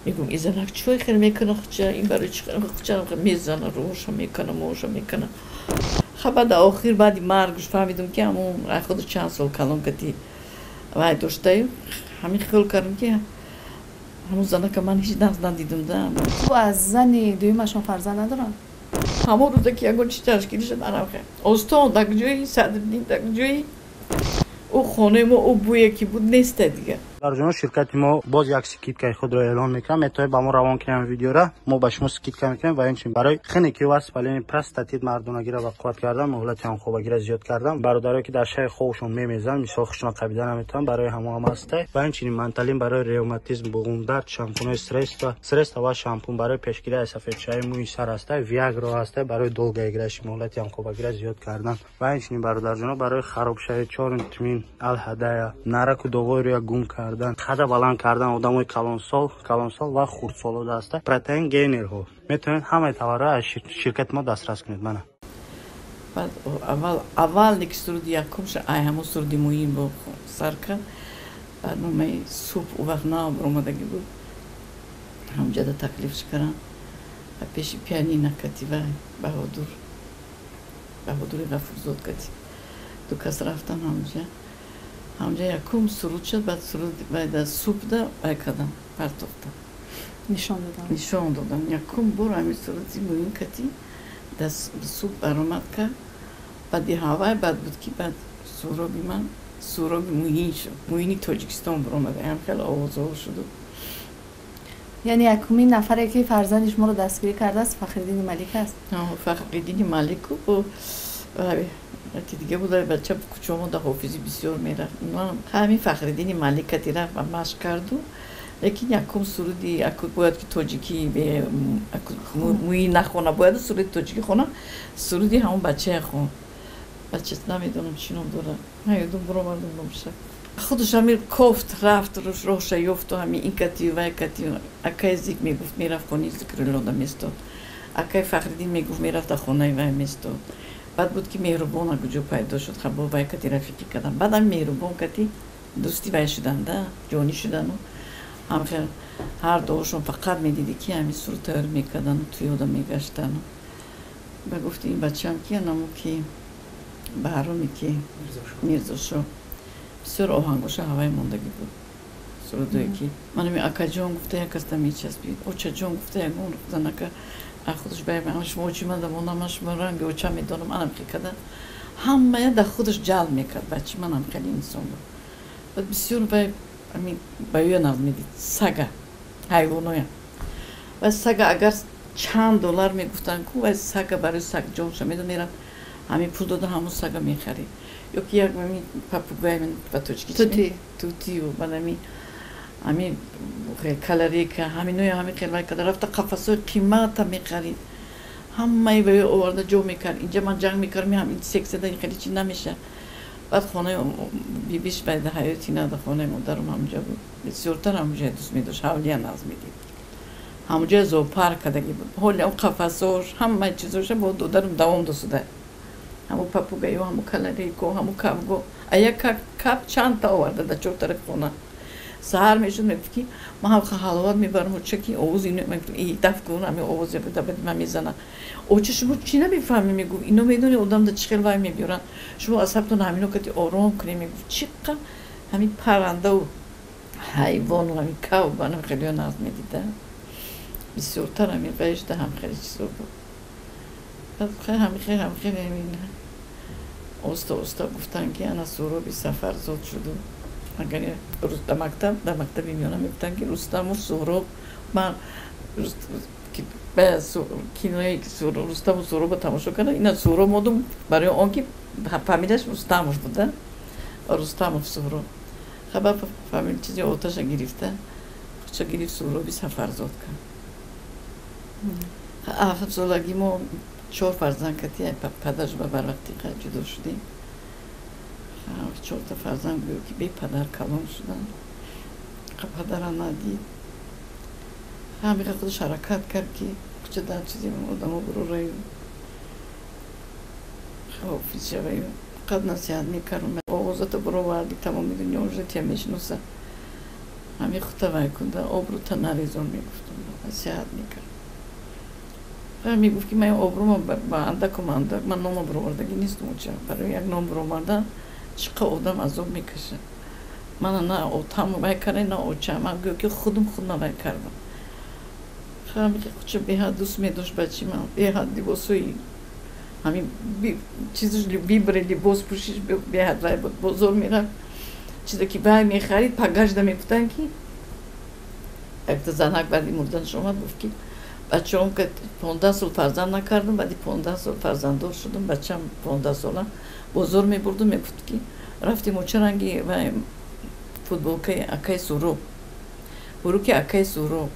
Мегум, ин занак чой хел мекуна хуча, ин барои чӣ хуча мезана, рӯша мекуна, моша мекуна. Ха, баъд охир, баъди маргш фаҳмидум, ки ҳамун худу чанд сол калон кати вай доштаю, ҳамин хиёл кардам, ки ҳамун занака ман ҳеҷ нағз надидум да. Аз зани дуюмашон фарзанд надоранд? Ҳамон рӯза ки ягон чи ташкил шуд, анам остон дар ҷои Садриддин, дар ҷои ӯ хонаи мо, ӯ бӯе ки буд, неста дигар. Барҷоно, ширкати мо боз як скидкаи худро эълон мекунам. Метавонед ба мо равон кунем видеора, мо ба шумо скидка мекунем. Ва инчунин барои хиники воспаление простатит, мардонагиро ба қувват кардан, муҳлати ҳамхобагиро зиёд кардан, бародарое ки дар шаи хобшон мемезанд, мисол хушона қабида наметавонанд, барои ҳамо ҳам ҳастай. Ва инчунин манталин барои ревматизм, буғумдард, шампунҳои средства ва шампун барои пешгирӣ аз сафедшавии мӯи сар ҳастай, виагро ҳастай барои долгоиграющий, муҳлати ҳамхобагиро зиёд кардан. Ва инчунин, бародарҷоно, барои харобшавии чорумтмин алҳадая, нараку доғои рӯя гум кардан, қада баланд кардан, одамои калонсол ва хурдсолода ҳаста протеин гейнерҳо. Метавонед ҳамаи товарҳо аз ширкати мо дастрас кунед, мана. Баъд аввал ки суруди якумша, ай ҳамон суруди муҳим бо сар кард. Барномаи субҳ ӯ вақт нав баромадагӣ буд, ҳамҷада таклифш кардам ва пеши пианино кати вай Баҳодури Ғафурзод кати ду кас рафтам ҳамҷа. Ҳамҷа якум суруд шуд. Баъд суруд баъда субҳда вай кардам, партохтам. Нишон додам. Нишон додам. Якум бор ҳамин суруди муҳим кати дар субҳ баромад кард. Баъди ҳавай баъд буд, ки баъд суроби ман суроби муҳин шуд, муҳини Тоҷикистон баромад, ҳам хеле овозҳо шуду. Яъне якумин нафаре ки фарзанди шуморо дастгирӣ кардааст, Фахриддини Малик аст? Фахриддини Малику дига буда. Бача кучомо да ҳофизӣ бисёр мерафт. Ҳамин Фахриддини Малик кати рафт ва машқ карду. Лекин якум суруди бояд ки тоҷикӣ муин нахона, бояд суруди тоҷикӣ хона. Суруди ҳамон бачая хон. Бача намедонам чӣ ном дорад, наёдум буромардум номша. Худаш ҳамин кофт, рафт, роҳша ёфту. Ҳамин ин кати, вай кати, акай Зик мегуфт, мерафт хонаи Зикриллода местод, акай Фахриддин мегуфт, мерафт дар хонаи вай местод. Баъд буд ки Меҳрубона куҷо пайдо шуд, бо вай кати рафиқӣ кардам. Баъд ҳами Меҳрубон кати дӯсти вай шуданд да, ҷонӣ шудану ҳамхел ҳар дуошон фақат медидӣ, ки ҳамин суруд тайёр мекардану туёда мегаштану. Ба гуфти ин бачаам ки анамо ки Баҳроме ки Мирзошо бисёр оҳангоша ҳавай мондагӣ буд, сурудое ки манами акаҷон гуфта як каста мечаспид, очаҷон гуфта ягон занака худаш бай, шумо очи ман дамона, ман шумо ранги оча медонам, анам хел карда, ҳамая дар худаш ҷалб мекард. Бачи манам хеле инсон буд. Баъд бисёр вай ба ӯя нағз медид сага, ҳайвоноя. Ва сага агар чанд доллар мегуфтанд ку, вай сага барои саг ҷонша медод, мерафт, ҳамин пул дода, ҳамон сага мехарид. Ё ки як попугай, ба тоҷикӣ тути. Тутию баъд ҳамин каларека, ҳаминоя ҳамин хел вай карда, рафта қафасҳои қимата мехарид, ҳамаи ваё оварда ҷо мекард. Инҷа ман ҷанг мекардам, ҳам сексада хеле чи намеша. Баъд хонаи бибиш байда ҳаёти нада, хонаи модарам ҳамҷа буд, бисёртар ҳамҷоя дӯст медошт, ҳавлия нағз медид, ҳамҷоя зоопарк кардагӣ буд. Ҳоли он қафасош, ҳамаи чизоша бо додарам давом досуда, ҳамо попугайо, ҳамо калареко, ҳамо кавго, а як кап чандта оварда дар чор тарафи хона. Саҳар мешуд, мегуфт, ки ман ҳам ҳаловат мебарам, оча, ки овоз ино. Мегуфтам, и даф кун, ҳамин овоз ман мезана. Оча, шумо чӣ намефаҳмӣ? Мегуфт, ино медони одам да чӣ хел вай мебиёранд, шумо асабтон ҳамино кати ором кунед. Мегуфт, чӣ қа ҳамин паррандаву ҳайвону ҳамин кав банам хелео нағз медида, бисёртар ҳамин вайшда ҳам хеле чизо буд. Баъд ҳамихел ҳамин оста оста гуфтанд, ки ана Суҳроби Сафарзод шуду. Агар дар мактаби миёна мегуфтанд, ки Рустаму Суҳроб, ман кинои Рустаму Суҳробо тамошо кардам, ина Суҳроб модум, барои он ки фамилияш Рустамов буда, Рустамов Суҳроб. Хабар фамил чизи оташа гирифта, худша гирифт, Суҳроби Сафарзод кард. 7 солагӣ мо чор фарзанд кати падарш ба барвақти ҷудо шудем. Чорта фарзанд гӯё ки бепадар калон шуданд. Падара надид. Ҳамиқа худаш ҳаракат кард, ки куча дар чизи одамо бурораю ҳофиз шаваю. Фақат насиҳат мекардам: овозата буроварди, тамоми дунё уже тия мешиноса. Ҳамин худта вай кунда, обрӯта нарезон мегуфтам, насиҳат мекард. Мегуфт ки ман обрӯма ба андакум андак, ман нома баровардагӣ нестам оча. Барои як ном баровардан чӣ қадр одам азоб мекашад. Мана на отам вай карда, на оча. Ман гӯё ки худам худма вай кардам. Хуча беҳад дӯст медошт бачи ман, беҳад либосҳои ҳамин чизаш вибре либос пӯшиш беҳад вай буд. Бозор мерафт, чизе ки вай мехарид, пагашда мегуфтанд ки якта занак баъди мурданаш омад, гуфт ки бачаам ка 15 сол фарзанд накардам, баъди 15 сол фарзанддор шудам, бачаам 15 сола бозор мебурдум, мегуфт ки рафтем оча ранги вай футболкаи акаи Суроб, буруки акаи Суроб.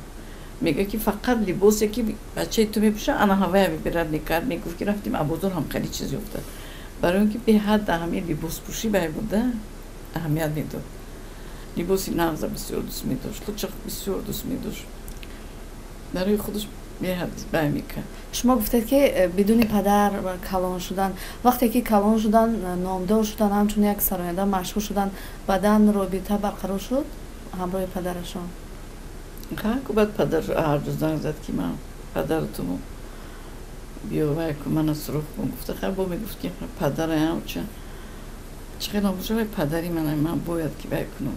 Мега ки фақат либосе ки бачаи ту мепӯша, ана ҳавая мебирад мекард. Мегуфт ки рафтем бозор ҳам хеле чиз ёфта. Барои он ки беҳад ҳамин либоспӯшӣ вай буда, аҳамият медод. Либоси нағза бисёр дӯст медошт, худша бисёр дӯст медошт. Барои худаш беҳад вай мекард. Шумо гуфтед ки бидуни падар калон шудан, вақте ки калон шудан, номдор шудан, ҳамчун як сароянда машҳур шудан, баъдан робита барқарор шуд ҳамроҳи падарашон? Баъд падар ҳар рӯз занг зад ки ман падаратуму биё вай кун, мана сурух кун гуфта. Хай бо мегуфт ки падараям ча чӣ хел набоша, вай падари мана, ман бояд ки вай кунам.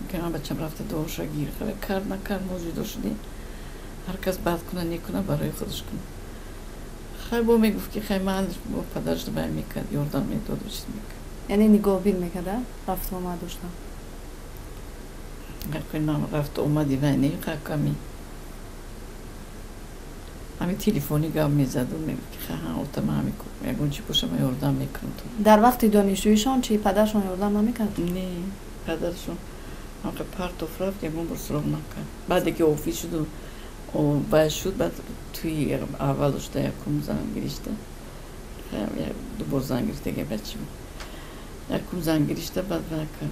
Ки ман бачам рафта дуоша гир. Хай кард накард, мо ҷудо шудем. Ҳар кас бад куна некуна барои худаш куна. Хай бо мегуфт ки хай ман бо падараш вай мекард, ёрдам медоду чиз мекард. Яъне нигоҳбин мекарда, рафту омад дошта? Рафту омади вай не, ками ҳамин телефонӣ гап мезаду мегуфт ки ха отама ҳами ягон чи боша ман ёрдам мекунам. Дар вақти донишҷӯишон чи падарашон ёрдам намекард? Не, падарашон ҳамқа партоф рафт, ягон бор суроғ накард. Баъде ки офис шуду вай шуд, баъд туи аввал шуда якум зан гиришта, дубор зан гирифта бачи якум зан гиришта, баъд вай кард.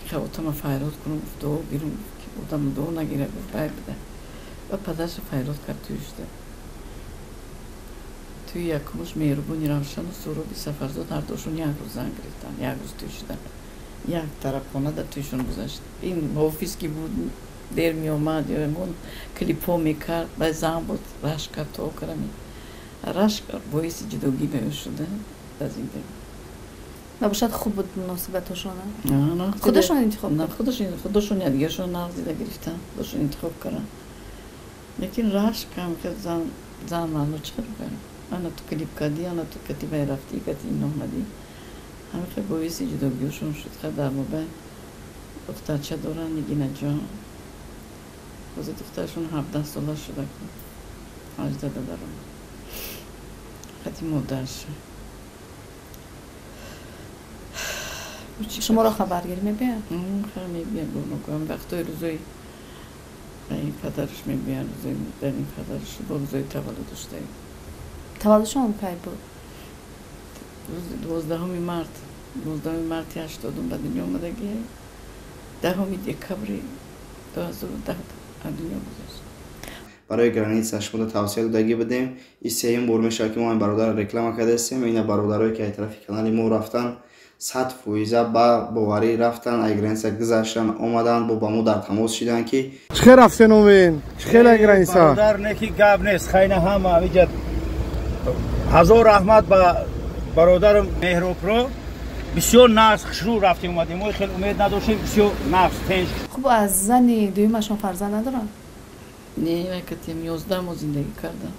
Хай отама файрод кунам, гуфт дуо гирум, одам дуо нагира, гуфт вай буда. Баъд падараша файрод кард, туй шуда. Туи якумаш Меҳрубони Равшану Суроби Сафарзод ҳардуашон як рӯз зан гирифтанд, як рӯз туй шуданд. Як тарафхона дар туйшон гузашт. Ин ҳофиз ки буд, дер меомад, ё ягон клипҳо мекард, баъд зан буд, рашк кард, то карами. Рашк боиси ҷудогӣ ба ӯ шуда дар зиндагӣ. Набошад хуб буд муносибатошон? Худашон интихоб карданд? Худашон якдигаршон нағз дида гирифтанд, худашон интихоб карданд. Лекин рашк ҳам ки зан маъно чӣ хел ана ту клип кардӣ, ана ту кати вай рафтӣ, кати ин омадӣ. Ҳамин хел боиси ҷудогиҳошон шуд. Хай дар мобайн духтарча доранд, Нигинаҷон. Ҳозир духтарашон 17 сола шуда, 18 даромад. Хати модарша. Шуморо хабаргирӣ мебиёяд? Хай мебиёяд, гуноҳкорам. Вақтҳои рӯзои ин падараш мебиёяд, рӯзои модари падараш бо рӯзои таваллудаш даи. Таваллудшон кай буд? Рӯзи 12 март, 12 марти 80 ба дунё омадагӣ, 10 декабри 2010 аз дунё гузашт. Барои граница шумо тавсия додагӣ будем. Ин сеюм бор мешавад ки мо ин бародарро реклама кардаистем. Ина бародарое ки аз тарафи канали мо рафтан, 100% ба боварӣ рафтан, ай граница гузаштан, омадан, бо ба мо дар тамос шидан ки чӣ хел рафтен омин? Чӣ хел ай граница? Бародар не ки гап нест, хайна ҳама иҷа ҳазор раҳмат ба бародарам Меҳробро. Бисёр нағз хушрӯ рафтем омадем. Мо хел умед надоштем, бисёр нағз тенҷ. Хуб, аз зани дуюмашон фарзанд надоранд? Не, вай катем 11 моҳ зиндагӣ кардам.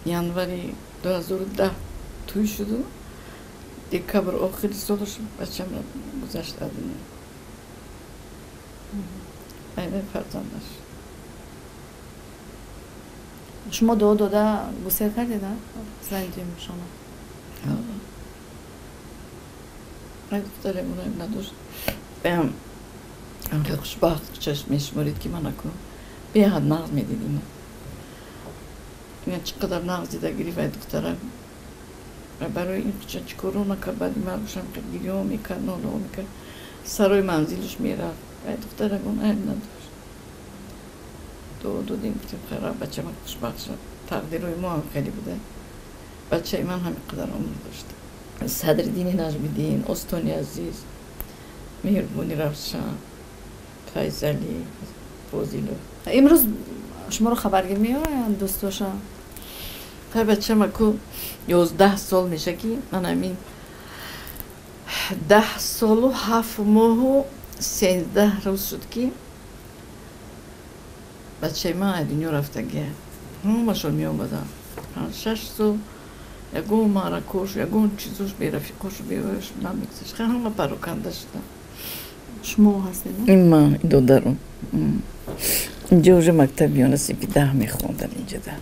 Январи 2010 туй шуду, декабр охири солаш бачам гузашт аз дунё. Вай фарзандаш. Шумо дуо дода гусел кардед, зани дуюмашонро? Вай духтаре мураим надошт. Баям хеле хушбахт чашм мешуморид ки ман акун беҳад нағз медид ина. Ина чӣ қадар нағз дида гирифт вай духтара. Барои ин куча чӣ коро накард, баъди маргушам гирё мекард, нолаҳо мекард, сарои манзилаш мерафт. Вай духтарагон айб надошт. Дуо додем, гуфтем хайра бачама хушбахт шад. Тақдирҳои мо ҳам хеле буда. Бачаи ман ҳамин қадар умр дошт. Садриддини Наҷмиддин, Остони азиз, Меҳрубони Равшан, Файзалӣ, Фозилов. Имрӯз шуморо хабаргир меоянд дӯстоша? Хай, бачам аку 11 сол меша, ки ман ҳамин 10 солу 7 моҳу 13 рӯз шуд, ки бачаи ман аз дунё рафтагия. Ҳамашон меомаданд, 5-6 сол ягон маъракош, ягон чизош берафиқошу бевояш намегузашт. Ҳама пароканда шуданд. Шумо ҳастед? Ин ман, ин додарум. Инҷо уже мактаби ёна синфи 10 мехондан инҷода.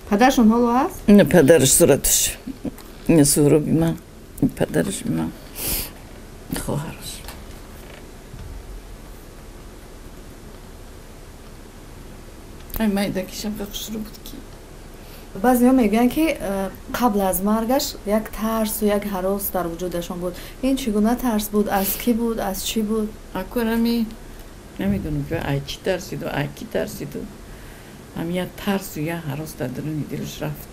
Падарашон ҳоло ҳаст? Ина падараш, сураташ. Ина Суҳроби ман, ин падараш ман, хоҳараш. Ай, майдакишам хушрӯ буд ки. Баъзеҳо мегӯянд, ки қабл аз маргаш як тарсу як ҳарос дар вуҷудашон буд. Ин чӣ гуна тарс буд? Аз кӣ буд, аз чӣ буд? Акунами намедонам, ки ай чӣ тарсиду, ай кӣ тарсиду. Ҳам як тарсу як ҳарос дар даруни дилаш рафт.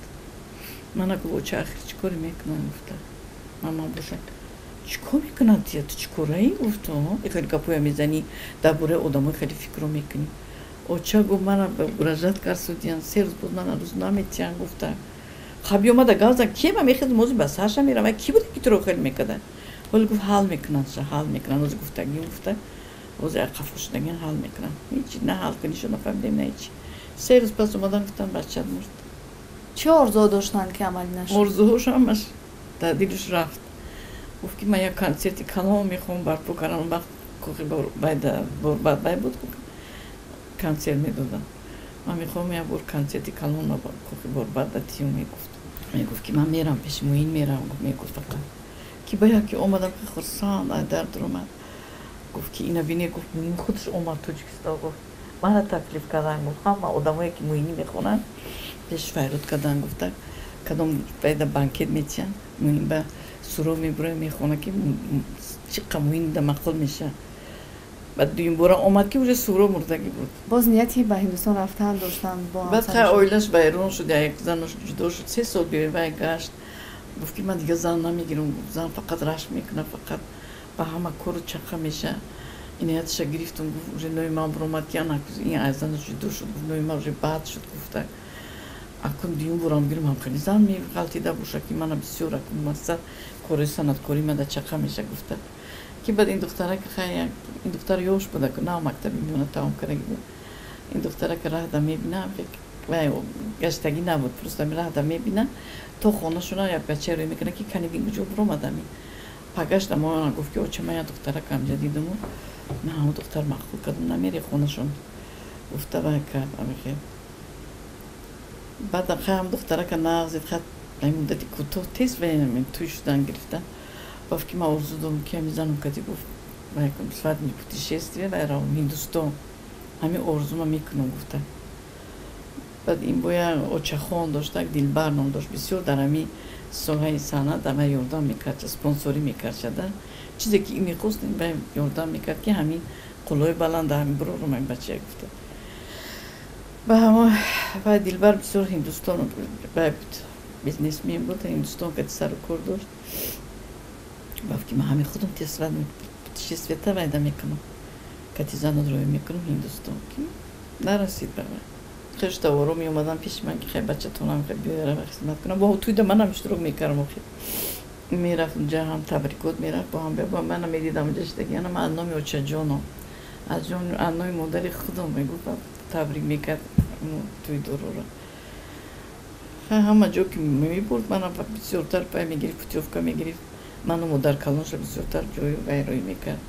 Мана гуфт: оча, ахир чӣ коре мекунам? Гуфта. Мама бошад: чӣ кор мекунад тия, ту чӣ кораӣ? Гуфт: хеле гапоя мезанӣ, дар бораи одамои хеле фикрро мекунӣ. Оча, гуфт, мана угрожать карсудиян, 3 рӯз боз мана рӯз наметиҳанд, гуфта. Хаб, биёмада гап зан, ки ма мехезм, ози ба сарша мерам, ай ки буде, ки туро хел мекарда? Ҳоли, гуфт, ҳал мекунанд, ҳал мекунанд, ози гуфтагӣ, гуфта, ози қафо шудагиан ҳал мекунанд. Ҳечи на ҳал кунишо нафаҳмидем, на ҳечи. 3 рӯз пас омадан, гуфтан, бачат мурд. Чӣ орзуҳо доштанд, ки амалӣ нашуд? Орзуҳош ҳамаш дар дилаш рафт. Гуфт, ки ман як консерти калон мехоҳам барпо кардан. Он вақт кохи Борбад буд, консерт медодам. Ман мехоҳам як бор консерти калон кохи Борбад датиюм, мегуфт. Мегуфт, ки ман мерам пеши Муин, мерам, мегуфт. Фақат ки ба яке омадам, ки хурсанд ай дард омад. Гуфт, ки ина бине, гуфт, Муин худаш омад Тоҷикистон, гуфт, мана таклиф кардан, гуфт, ҳама одамое, ки Муинӣ мехонанд, пеш файрод кардан, гуфта, кадом байда банкет метиҳанд, Муин ба суро мебура, мехона, ки чӣ қа Муин да маъқул меша. Баъд дуюм бора омад, ки уже Суро мурдагӣ буд. Боз нияти ба Ҳиндустон рафтан доштанд бо Баъд хай оилаш вайрон шуд, як занаш ҷудо шуд, 3 сол бевай гашт. Гуфт, ки ман дигар зан намегирам, гуфт, зан фақат рашк мекунад, фақат ба ҳама кору чақа меша. Инояташа гирифтум, гуфт, уже нои ман буромад, ки ана ин аз занаш ҷудо шуд, гуфт, нои ман уже бад шуд, гуфта, акун дуюм борам гирам, ҳам хеле зан меғалтида боша, ки мана бисёр акун мақсад кори санъаткорӣ мада чақа меша, гуфта. Ки баъд ин духтарака, хай, ин духтар ёш буда, нав мактаби миёна тамом кардаги буд. Ин духтарака раҳда мебина, вай гаштагӣ набуд, просто раҳда мебина, то хонашона як бача рӯй мекунад, ки кани бин, куҷо буромадами. Пагашта моана гуфт, ки оча, ман як духтаракам инҷа дидуму ман ҳамон духтар маъқул кардам, намери хонашон, гуфта. Вай кард амихел. Баъд хай ҳам духтарака нағзид, хай муддати кӯтоҳ тез вай тӯй шудан гирифта. Гуфт, ки ман орзу дорам, ки ҳамин занам кади, гуфт, свадебное путешествие вай равам Ҳиндустон, ҳамин орзума мекунам, гуфта. Баъд ин боя очахон дошта, Дилбар ном дошт, бисёр дар ҳамин соҳаи санъат дар ман ёрдам мекард, спонсорӣ мекард шада. Чизе ки мехост, ба ёрдам мекард, ки ҳамин қуллои баланда ҳамин бурорум ҳамин бача, гуфта. Ба ҳамо вай Дилбар бисёр Ҳиндустон вай буд, бизнесмен буд, Ҳиндустон кати сару кор дошт. Гуфт, ки ман ҳамин худам свадебное путешествие вайда мекунам, кати занат рӯй мекунам Ҳиндустон, ки нарасид ба вай. Хештаворо меомадан пеши ман, ки хай, бачатонам хай биёра хизмат кунам. Бо тӯйда манам иштирок мекардам, охир мерафт унҷа, ҳам табрикот мерафт, бо ҳам бо мана медидам унҷа шидагиана, ман аз номи очаҷоном, аз номи модари худам, мегуфт, табрик мекард тӯйдороро. Ҳама ҷо ки мебурд, мана бисёртар пай мегирифт, путёвка мегирифт. Ману модар калонша бисёртар ҷои вайрӯй мекард,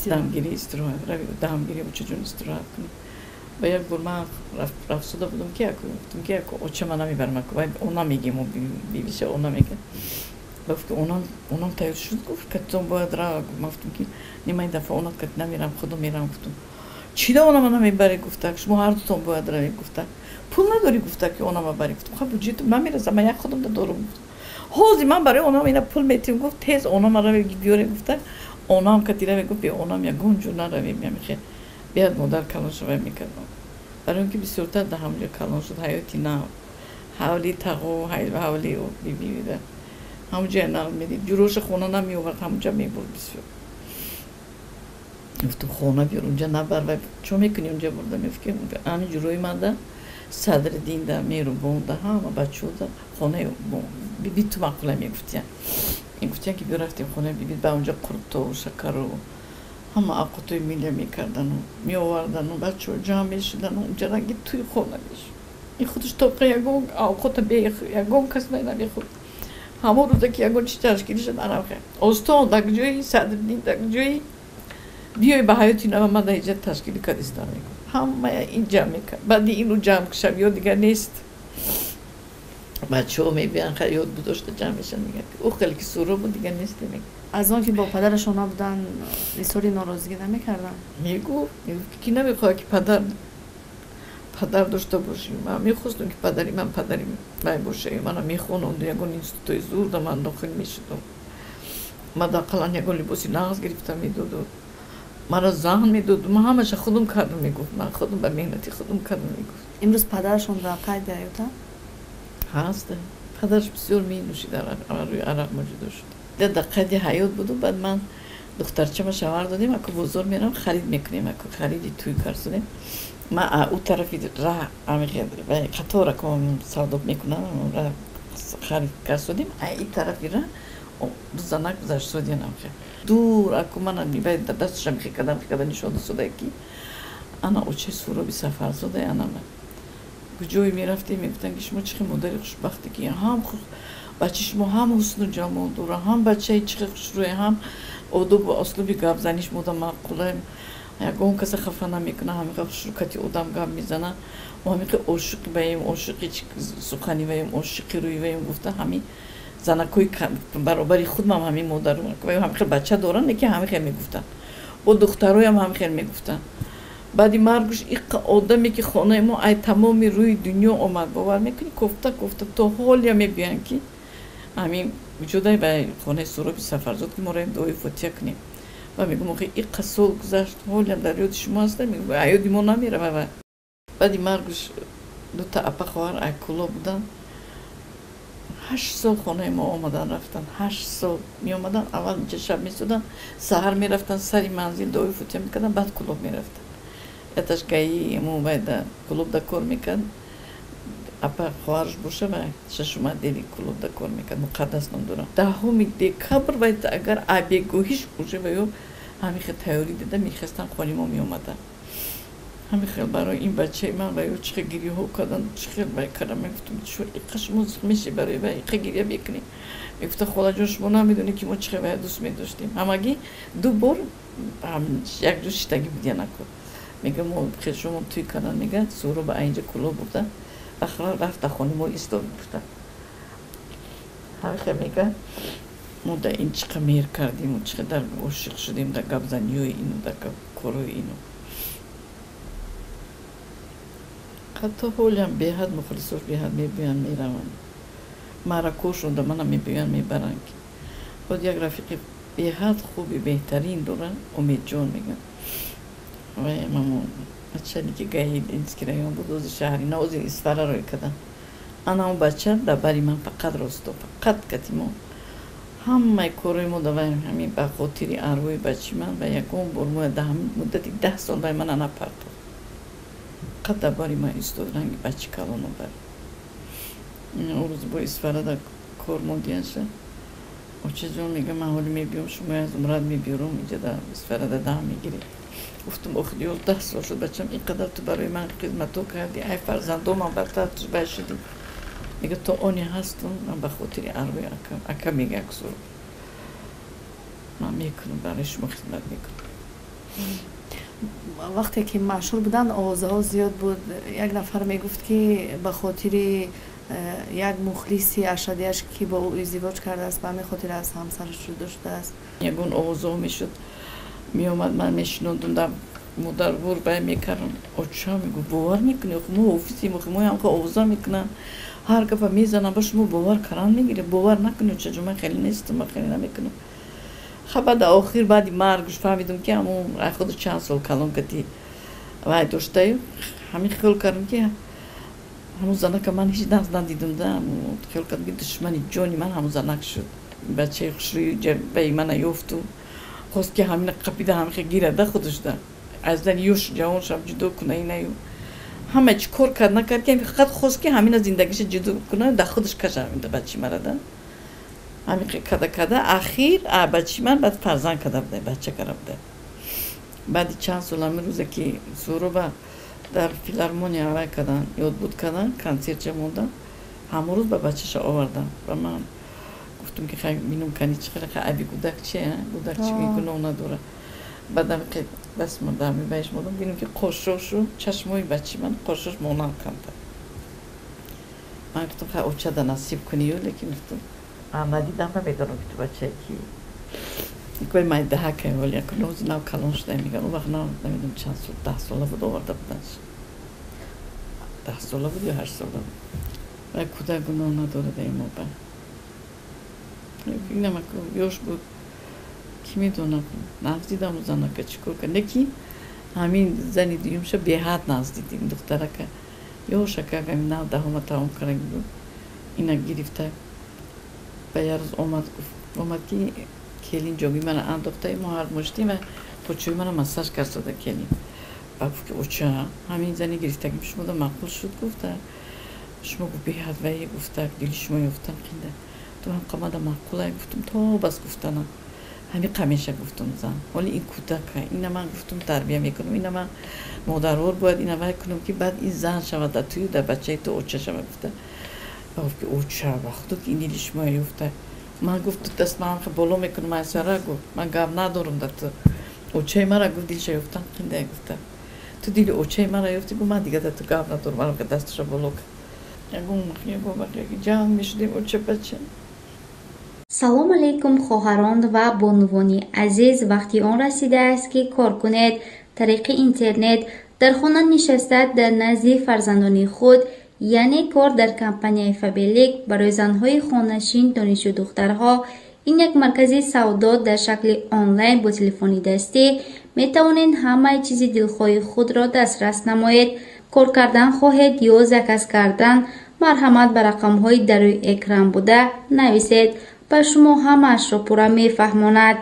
дамгирӣ, истироҳат, дамгирӣ, очаҷон, истироҳат кунем. Ба як бор ман рафсуда будам, ки гуфтам, ки яко оча, ман намебарам, вай она мегем, бибиша она мега. Гуфт, ки онам тайёр шуд, гуфт, катон бояд ра. Ман гуфтам, ки не, ман ин дафъа онат кат намерам, худо мерам. Гуфтам: чӣ да онама намебарӣ? Гуфта, шумо ҳар дутон бояд равед, гуфта, пул надорӣ, гуфта, ки онама барӣ. Гуфтам: ха, буҷетам намераса, ман як худам дорум. Гуфтам: ҳозир ман барои онам ина пул метиҳам, гуфт, тез онама раве биёре, гуфта, онам кати раве. Гуфт: бе онам ягон ҷо наравем. Ямихе биёд модар калон шава мекардам, барои он ки бисёртар дар ҳамонҷо калон шуд, ҳаёти нав, ҳавли тағо, ҳавли бибида Ҳамуҷа нағз медид. Ҷуроша хона намеовард, ҳамуҷа мебурд бисёр. Гуфтум хона биёр, унҷа набар, вай чо мекунӣ унҷа бурда? Мегуфт ки ҳамин ҷурои манда Садриддинда, Меҳрубонда, ҳама бачаҳода хонаи биби ту маъқула мегуфтиян. Мегуфтиян ки биё рафтем хонаи биби, ба унҷа қуртову шакару ҳама авқотҳои миллия мекардану меовардану бачаҳо ҷамъ мешудану унҷа ранги тӯи хона мешуд. Ин худаш тоқа ягон авқота ягон кас намехӯрд. Ҳамон рӯза ки ягон чи ташкил шуд, анамхе остон дар ҷои Садриддин, дар ҷои биёй ба ҳаёти нава ман дар иҷа ташкил кардистам, мегуфт. Ҳамая ин ҷамъ мекард. Баъди ину ҷамъ шавиё дигар нест. Бачаҳо мебиёянд, хай ёд будошта ҷамъ мешаванд, мегӯянд ӯ хеле ки суро буд, дигар нест, мегӯяд. Аз он ки бо падарашон набуданд, изҳори норозигӣ намекарданд? Мегуфт ки намехоҳад ки падар дошта бошем. Ман мехостам ки падари ман падари ман боша, мана мехононд, ягон институтои зурда ман дохил мешудам. Ман ақаллан ягон либоси нағз гирифта медоду, маро зан медоду, ман ҳамаша худум кардам, мегуфт. Ман худум ба меҳнати худум кардам, мегуфт. Имрӯз падарашон дар қайди ҳаётанд? Ҳаст. Падараш бисёр менӯшид, рӯи арақ мо ҷудо шуд. Дар қайди ҳаёт буду. Баъд ман духтарчама шавҳар додем, аку бозор мерам, харид мекунем, аку хариди тӯй карсудем. Ман ӯ тарафи раҳ қатора савдо мекунам, харид карсудем, ин тарафи раҳ ду занак гузашт судянам дур, аку мана дасташам хекадам хекада нишон досуда ки ана очаи Суроби Сафарзода. Ана куҷое мерафтем, мегуфтанд ки шумо чӣ хел модари хушбахте, ки ҳам бачаи шумо ҳам ҳусну ҷамол дора, ҳам бачаи чӣ хел хушрӯя, ҳам одобу услуби гапзаниш мода маъқула, ягон каса хафа намекуна, ҳамиқа хушрӯкати одам гап мезана, мо ҳамиқа ошиқи ваем, ошиқи сухани ваем, ошиқи рӯи ваем, гуфта. Ҳамин занакҳои баробари худмам ҳамин модару ҳамин хел бача доранд, лекин ҳамин хел мегуфтанд, бо духтароям ҳамин хел мегуфтанд. Баъди маргуш иққа одаме ки хонаи мо ай тамоми рӯи дунё омад, бовар мекунӣ, кофта кофта то ҳолия мебиёянд ки ҳамин вуҷудай ба хонаи Суроби Сафарзод, ки мо раем дуои фотиҳа кунем. Ва мегӯм, охи иққа сол гузашт, ҳолиам дар ёди шумо ҳастам? Мегӯ, ёди мо намерава. Баъди маргуш дута апа хоҳар айкуло буданд, 8 сол хонаи мо омадан рафтанд, 8 сол меомаданд. Аввал инҷа шаб месуданд, саҳар мерафтанд сари манзил, дуои фотиҳа мекарданд, баъд Кулоб мерафтанд. Яташ гаи да клубда кор мекард, апа хоҳараш боша ва шашума дели клубда кор мекард, Муқаддас ном дорам. 10 декабр вай агар абегоҳиш уже ва ё ҳамин хел тайёрӣ дида мехестан, хони мо меомаданд. Ҳамин хел барои ин бачаи ман ва ё чӣ хел гирёҳо карданд, чӣ хел вай кардам. Мегуфтам, чо иқа шумо зиқ меши барои вай, иқа гиря мекунӣ? Мегуфта, холаҷон, шумо намедонед ки мо чӣ хел вая дӯст медоштем. Ҳамагӣ ду бор якҷо шиштагӣ будиян. Аку мега, мо хешомо тӯй кардан, мега, Суроба инҷа Кулоб бурда, рафта хони мо истод, гуфта. Ҳамин хел мега, мо да ин чӣ қа меҳр кардиму чӣ қадар ошиқ шудем дар гапзаниҳои ину, дар корои ину. Ҳатто ҳолиам беҳад мухлисош беҳад мебиёянд, мераванд, маъракошонда мана мебиёянд, мебаранд. Ки худ як рафиқи беҳад хуби беҳтарин доранд, Умедҷон мегӯянд. Вай мамо начальники ГАИ Ленинский район буд, ози шаҳри на, ози Исфара рой карданд. Ана он бача дар бари ман фақат росто, фақат кати мо ҳамаи корои мо давай. Ҳамин ба хотири арвои бачи ман ва ягон бор мо дар ҳамин муддати 10 сол вай мана напартофт, фақат дар бари ман истод, ранги бачи калоно бар. Он рӯз бо Исфарада кор мондиянша, очаҷон, мега, ман ҳоли мебиём, шумо аз умрат мебиёрам, инҷа дар Исфарада дам мегирем. Гуфтам, охир 11 сол шуд, бачам, ин қадар ту барои ман хизматҳо кардӣ, ай фарзандомам бартар ту бай шудӣ. Мега, то оне ҳастам, ман ба хотири арвои ака, ака мега, аксур ман мекунам, барои шумо хизмат мекунам. Вақте ки машҳур буданд, овозаҳо зиёд буд. Як нафар мегуфт, ки ба хотири як мухлиси ашадияш, ки бо ӯ издивоҷ кардааст, ба ҳамин хотир аз ҳамсараш ҷудо шудааст. Ягон овозаҳо мешуд, меомад, ман мешинондум, дар модарвор бай мекардам. Оча мегуфт, бовар мекунӣ, мо ҳофизем, мо ҳамқа овоза мекунам, ҳар гапа мезанам, ба шумо бовар кардан мегиред? Бовар накунӣ, очаҷон, ман хеле нестам, ман хеле намекунам. Ха, баъд охир, баъди маргуш фаҳмидум, ки ҳамон худу чанд сол калон кати вай доштаю. Ҳамин хиёл кардам, ки ҳамон занака ман ҳеҷ нағз надидум да, хиёл кардам, ки душмани ҷони ман ҳамон занак шуд. Бачаи хушрӯи баи мана ёфту хост ки ҳамина қапида ҳамихе гирада худашда. Аз зани ёш ҷавоншам ҷудо куна инаю. Ҳама чӣ кор кард накард ки фақат хост ки ҳамина зиндагиша ҷудо куна да худаш каша ҳамин бачи марада. Ҳамин када када ахир бачи ман баъд фарзанд када буда, бача када буда. Баъди чанд сол ҳамин рӯзе ки Суроба дар филармония вай кардан, ёдбуд кардан, консертча мондан, ҳамон рӯз ба бачаша овардан. Ба ман гуфтум ки хай бинум кани чӣ хеле хай аби гудак чи, гудак чи гуноҳ надора. Баъдам даст дар баиш модам, бинум ки қошошу чашмои бачи ман қошош монанд камта. Ман гуфтум хай очада насиб кунию, лекин гуфтум надидам, намедонам ки ту бачае ки. Иквай майдаҳа кай ҳоли яку нози нав калон шуда меган. Он вақт нав намедонам чанд сол, 10 сола буд оварда буданш. 10 сола буд ё 8 сола буд. Вай кӯдак гуноҳ надорад ай моба. Инамаку ёш буд. Ки медонад, нағз дидам занака чӣ кор кард. Лекин ҳамин зани дуюмша беҳад нағз дидим духтарака. Ёшака ҳамин нав даҳома тамом карда буд. Ина гирифта ба як рӯз омад, омад ки келин ҷоги мана андохта, мо ҳар муштим ва почои мана массаж кард келин. Ба гуфт ки оча, ҳамин зани гирифтагим шумода маъқул шуд гуфта. Шумо гуфт беҳад вай гуфта, дили шумо ёфтан қинда. Ту ҳам қамада маъқулай гуфтум, то бас гуфтана. Ҳамин қамеша гуфтум зан. Ҳоли ин кӯдака, ина ман гуфтум тарбия мекунам, ина ман модарвор бояд ина вай кунам ки баъд ин зан шавад дар тую дар бачаи ту оча шавад гуфта. Ба гуфт ки оча, ба худо ки ин дили шумо ёфта. Ман гуфт даст ман боло мекунам айсара гуфт, ман гап надорам дар ту. Очаи мара гуфт дилша ёфтан қинда гуфта. Ту дили очаи мара ёфти гуфт, ман дига дар ту гап надорам, ман дасташа боло кард. Ягон вақт ҷанг мешудем оча бача. Салом алейкум хоҳарон ва бонувони азиз, вақти он расидааст ки кор кунед. Тариқи интернет дар хона нишаста дар назди фарзандони худ, яъне кор дар компанияи Фаберлик барои занҳои хонашин, донишҷӯ духтарҳо. Ин як маркази савдо дар шакли онлайн бо телефони дастӣ метавонед ҳамаи чизи дилхоҳи худро дастрас намоед. Кор кардан хоҳед ё заказ кардан, марҳамат ба рақамҳои дар рӯи экран буда нависед. Ба шумо ҳамаашро пурра мефаҳмонад.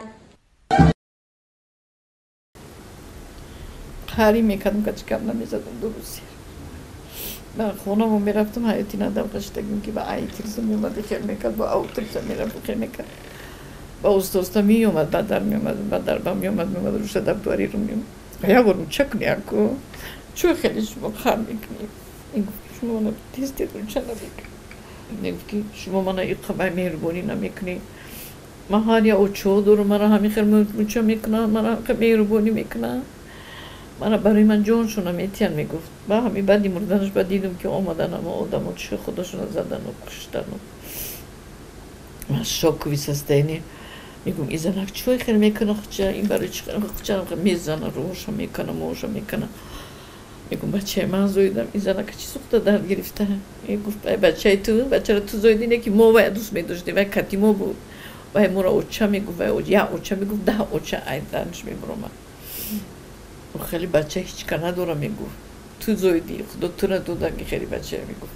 Қарӣ мекардам, качкам намезадам ду рӯз. Ба хонамо мерафтам, ҳаёти надам қаштагим ки ба ай тирза меомад, хел мекард, ба ау тирза мерафт, хел мекард. Ба уста-уста меомад, ба дар меомад, ба дар ба меомад, меомад, руша дар дуари ру меомад. Як бор руча куни аку. Чӯ хеле шумо хар мекунӣ? Ин гуфт шумо мана тез-тез руча намекунӣ. Мегуфт ки шумо мана иқабай меҳрубонӣ намекунӣ. Ман ҳар як очо дорам, мана ҳамин хел руча мекунам, мана меҳрубонӣ мекунам. Мана барои ман ҷоншона метиҳанд мегуфт. Ба ҳамин баъди мурданаш ба дидум ки омадан ама одамо чӣ худошона задану куштану. Ман шоковый состояние. Мегум ин занак чой хел мекуна хуча, ин барои чӣ хуча мезана, рӯҳоша мекана, моҳоша мекана. Мегум бачаи ман зоидам, ин занака чӣ сухта дард гирифта? Гуфт ай бачаи ту, бачаро ту зоидӣ, не ки мо вай дӯст медоштем, вай кати мо буд. Вай моро оча мегуфт, вай як оча мегуфт, 10 оча ай дарниш мебуромад. Хеле бача ҳеҷ ка надора мегуфт. Ту зоидӣ, худо тура дода ки хеле бача мегуфт.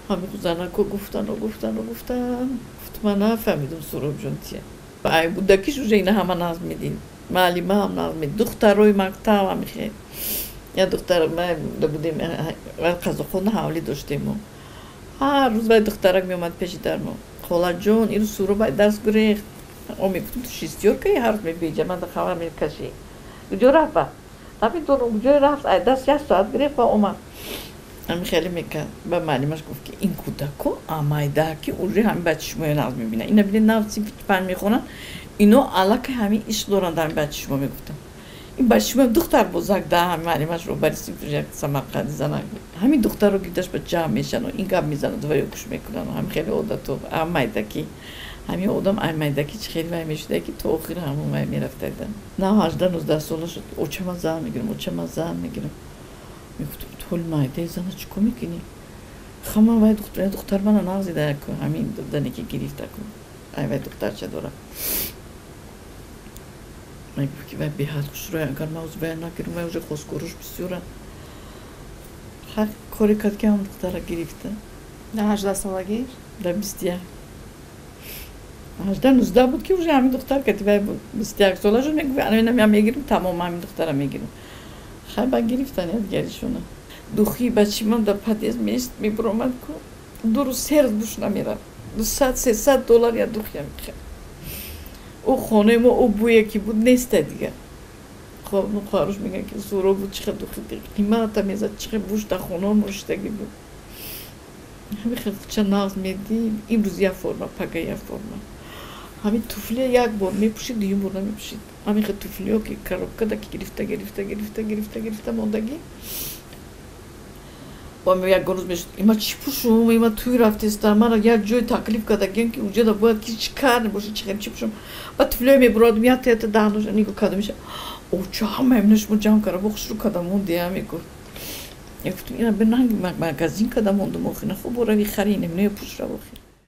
Ҳамин занако гуфтану гуфтану гуфтан. Гуфт ман нафаҳмидум Суробҷон тия. Ай будакиш уже ина ҳама нағз медид. Маълима ҳам нағз медид. Духтарои мактаб ҳам хел. Я духтар ма будем қазоқхона ҳавлӣ доштем мо. Ҳар рӯз вай духтарак меомад пеши дар мо. Холаҷон, ин Суроб ай дарс гурехт. О мегуфтум ту шестёркаи ҳар рӯз мебиҷа, ман да хабар мекашӣ. Куҷо рафт ба? Намедонам куҷо рафт, ай дарс як соат гирифт ва омад. Ҳамин хеле мекард. Ба маълимаш гуфт ки ин кӯдако амайда ки уже ҳамин бачаи шумо нағз мебинад. Ина бинед нав синфи 5 мехонанд, ино аллакай ҳамин ишқ доранд дар ҳамин бачаи шумо мегуфтанд. Ин бачаи шумо духтар бозак да ҳамин маълимаш роҳбари синфи як самарқанди занак. Ҳамин духтарро гирдаш ба ҷамъ мешаванд, ин гап мезананд ва ё гӯш мекунанд. Ҳамин хеле одато амайдаки. Ҳамин одам аймайдаки чӣ хеле вай мешуда ки то охир ҳамон вай мерафтаида. На 18-19 сола шуд, оча ман зан мегирам, оча ман зан мегирам. Мегуфтам ту ҳоли майдаи зана чӣ кор мекунӣ? Ха ман вай духтар мана нағз дида яку ҳамин зане ки гирифта ку. Ай вай духтарча дора. Мегуфт ки вай беҳад хушрӯй, агар ман ӯз вай нагирам, вай уже хосгоруш бисёра. Ҳар коре кард ки ҳам духтара гирифта. Дар 18 солагӣ? Дар 21. 18-19 буд, ки уже ҳамин духтар катибай буд. 21 сола шуд, мегуфт: "Ана мегирим, тамом, ҳамин духтара мегирим". Хай, ба гирифтан ядгаришона. Духи бачимам дар подъезд меист, мебуромад ку, 2 рӯз, 3 рӯз буш намерафт. 200-300 доллар я духия мехард. Ӯ хонаи мо ӯ бӯе ки буд, неста дигар. Хоб, ну, хоҳарош мегӯянд, ки зӯро буд, чӣ хел духи қимата мезад, чӣ хел буш дар хонао мо шидагӣ буд. Ҳамин хел ча нағз медид. Имрӯз як форма, пага як форма. Ҳамин туфлия як бор мепӯшид, дуюм бор намепӯшид. Ҳамин хел туфлиё, ки коробкада ки гирифта, гирифта, гирифта, гирифта, гирифта мондагӣ. Ягон рӯз мешуд: "Има чӣ пӯшум? Има тӯй рафтестам, мана як ҷой таклиф кардагиам, ки уҷода бояд ки чӣ кар небошад, чӣ хел чӣ пӯшум?" Ба туфлиё мебуродум, якта якта даҳноша нигоҳ карда меша: "Оча, ҳама имна шумо ҷамъ карда, бо хушрӯ карда мондея", мегуфт. Я гуфтам: "Ина бинанг магазин карда мондум, охи нахо, борави хари, инаминоя пӯш, рав, охи".